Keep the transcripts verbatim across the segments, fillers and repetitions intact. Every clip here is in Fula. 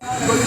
Assalamu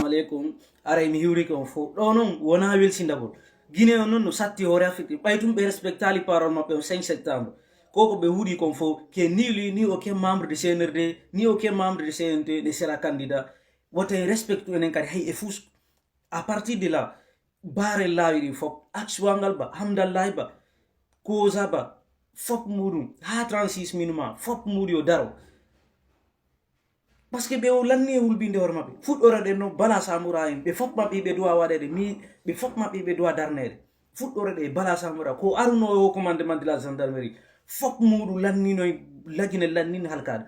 aleykum. Aray mi hiwrike on fof. Ɗo noon wonaa welsindagol. Guinée on noon no satti hoore Afrique. Ɓay tun ɓe respectaali parole maɓɓe on cinq septembre. Ko ko ɓe huuɗi kon fof, que ni lui, ni aucun membre de C N R D, ni aucun membre de C N T ne sera candidat. Woto en respectu enen kadi hay e fus. À partir de là, baare laawi ɗi fof, Akswangel Ba, Hamdallahi Ba, Koza Ba, fof muɗum, haa trente-six minuma, fof muɗum yo daro. Parce que ɓe o lanni e hulɓinde hoore maɓɓe. Fuɗɗoreɗen noon Bala Samora en, ɓe fof maɓɓe ɓe duwa waɗeede, mi, ɓe fof maɓɓe ɓe duwa darneede. Fuɗɗoreɗe e Bala Samora, ko aruno e haut commandement de la gendarmerie. Fof muɗum lannino e lagine lannin halkaade.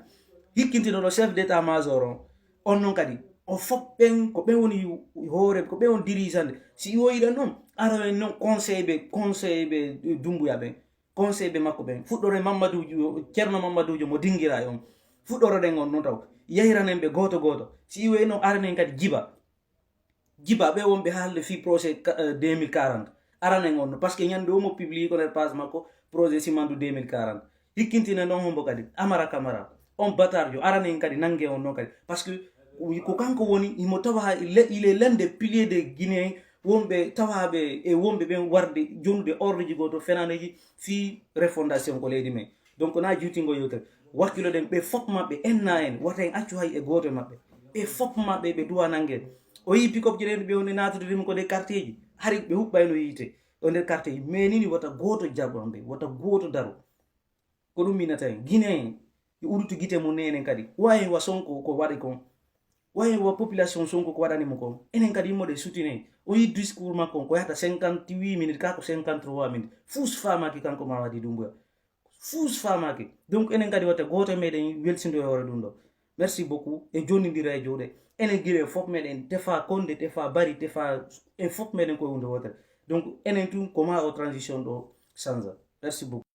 Hikkintinoɗo chef d'état major on, on noon kadi, o fof ɓen, ko ɓen woni hoore, ko ɓen woni dirigeande. Si o yiɗa noon, ara en noon conseil ɓe, conseil ɓe Dumbuya ɓen. Conseil ɓe makko ɓen. Fuɗɗore Mammaduujo, Ceerno Mammaduujo mo Dingira e on. Fuɗɗoroɗen on noon taw. Yahiranen ɓe gooto gooto. Si iwey noon aranen kadi Jiba. Jiba ɓe wonɓe haalde fii projet ka-, eh, deux mille quarante. Aranen on noon. Parce que ñande o mo publie ko nder page makko projet Simandu deux mille quarante. Hikkintinen ɗon hombo kadi. Amara Kamara. On batarjo. Aranen kadi nange on noon kadi. Parce que ko kanko woni, himo tawa ha il est, il est l'un des piliers des Guinéens wonɓe tawaaɓe e wonɓe ɓen warde jonude ordre ji goo to fenaneeji fii refondation ko leydi men. Donc na juutingo yewtere. Wakkiloɗen ɓe fof maɓɓe enna en, wata en accu hay e gooto e maɓɓe. Ɓe fof maɓɓe ɓe duwa nangeen. O yii pick-up ji ɗen ɓe woni naatude ɗum ko ɗe quartier ji. Hari ɓe huɓɓayno yiite o nder quartier ji. Mais nini wata gooto jaɓan ɓe, wata gooto daro. Ko ɗum minata en. Guinée en, yo udditu gite mum ne enen kadi. Wayen wa Sonko ko waɗi kon. Wayen wa population Sonko ko waɗani mo kon. Enen kadi yimmoɗe sutine. O yi discours makko on ko yahata cinquante-huit minutes, ka ko cinquante-trois minutes. Fuus faamaaki kanko Mamadi Doumbouya. Fuus faamaaki. Donc enen kadi wata gooto e meɗen welsindo e hoore ɗum ɗo. Merci beaucoup. En jonnindira e juuɗe. Enen Guinée fof meɗen tefa konde, tefa bari, tefa en fof meɗen koye hunde wootere. Donc enen tun ko ma o transition ɗo sanza. Merci beaucoup.